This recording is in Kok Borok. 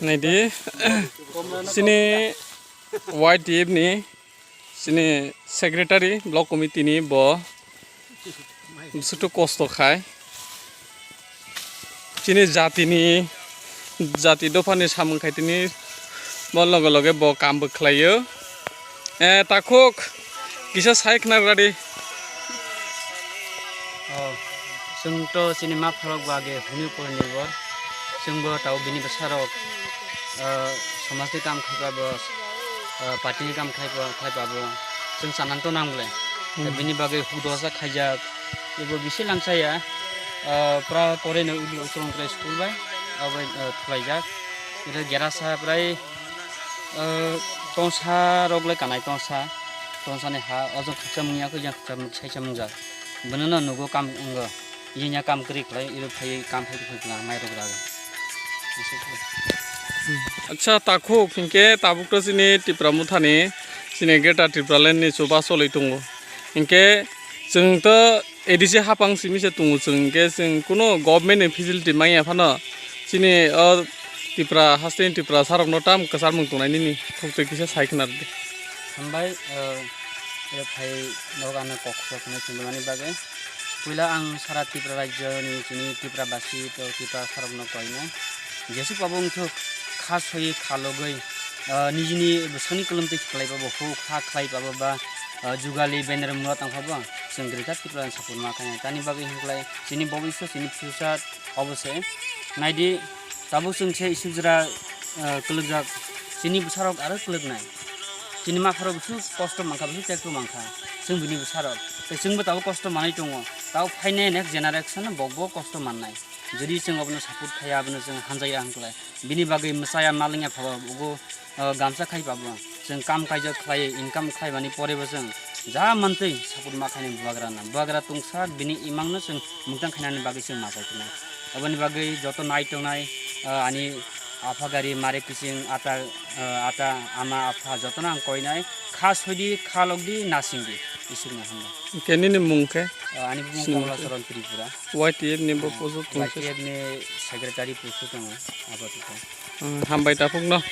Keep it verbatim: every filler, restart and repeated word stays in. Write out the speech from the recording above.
Naidi, chini Y T F ni, chini secretary, block committee ni bo bwswk kosto khai. Chini jatini, jati dophani samung khai tini bo loge loge bo kambo khlaio. Eh, takhuk, kisa sai khna radi. Oh, chwng to chini ma phalok bo age hwnwi pore nirbhor. Chwng bo tao bini bwsarok, ah, somajni kam khaiba bo, ah, party ni kam khaiba, khaiba bo. Chwng chanang to nang bole. Hmm. Bini bagwi hudosa khaijak. Ebo bisi langsa ya. Ah, pra pore no uli ukurung pre school bai. Abo, ah, thulaijak. Iro gerasa prai, ah, tongsa rok le kanai tongsa. Tongsa ni ha, ojo khaksa mungya ko yang khaksa mung-, saisa mungjak. Bono no nugo kam wngo. Yenya kam kwrwi khlai, iro phai kam phai phai khlai mai rok rag. Acha, takhuk, hinkhe tabuk to chini Tipra Mothani, chini Greater Tipraland ni chuba cholwi tongo. Hinkhe chwng to A D C hapang simi se tongo chwng, hinkhe chwng kuno government ni facility manya phano chini o Tipra hasteni Tipra sarokno tam kwcharmung tongnai nini thuk twi kisa sai khna rwdi. Hambai, eh, oro phai nok ano kok sok hwnwi swngjamani bagwi. Puila ang sara Tripura rajyo ni chini Tripura basi to Tripura sarokno koinai. Jesuk pabo wngthok kha soi kha logoi, eh, nijini bwsakni kwlwmtwi khlai pabo huk ha khlai pabo ba, eh, jugali banner mura tang pabo chwng Greater Tripura ni sapor ma khainai. Tani bagwi hinklai chini bobisyo chini future Obo se, naidi, tabuk chwng se isuk jora, eh, kwlwkjak, chini bwsarok aro kwlwknai. Chini mapharok bwswk kosto mankha, bwswk tekto mankha, chwng bini bwsarok. Tei chwngbo tabuk kosto manwi tongo. Tabuk phainai next generation bokbo kosto mannai. Jodi chwng obono support khaiya, abono chwng hamjaiya hwnklai. Bini bagwi mwchaya malwngya phaba, ugo, o, gamsa khai pabo. Chwng kam kaijak khlai, income khlaimani porebo chwng ja mantwi support ma khainai bubagrano. Bubagra tongsa bini imangno chwng mungtang khainani bagwi chwng ma chai tongnai. Aboni bagwi joto nai tongnai, o, ani apha gari mare kiching ata, o, ata ama apha jotono ang koinai. Kha soidi, kha lokdi, nasingdi, isukno hambai. Hwnkhe nini mung khe? O, ani bumung Sinong Komla khe? Soron Tripura. Y T F ni bo post o tongkhe? Y T F ni secretary post o tongo, apato. Hmm, hambai takhukno.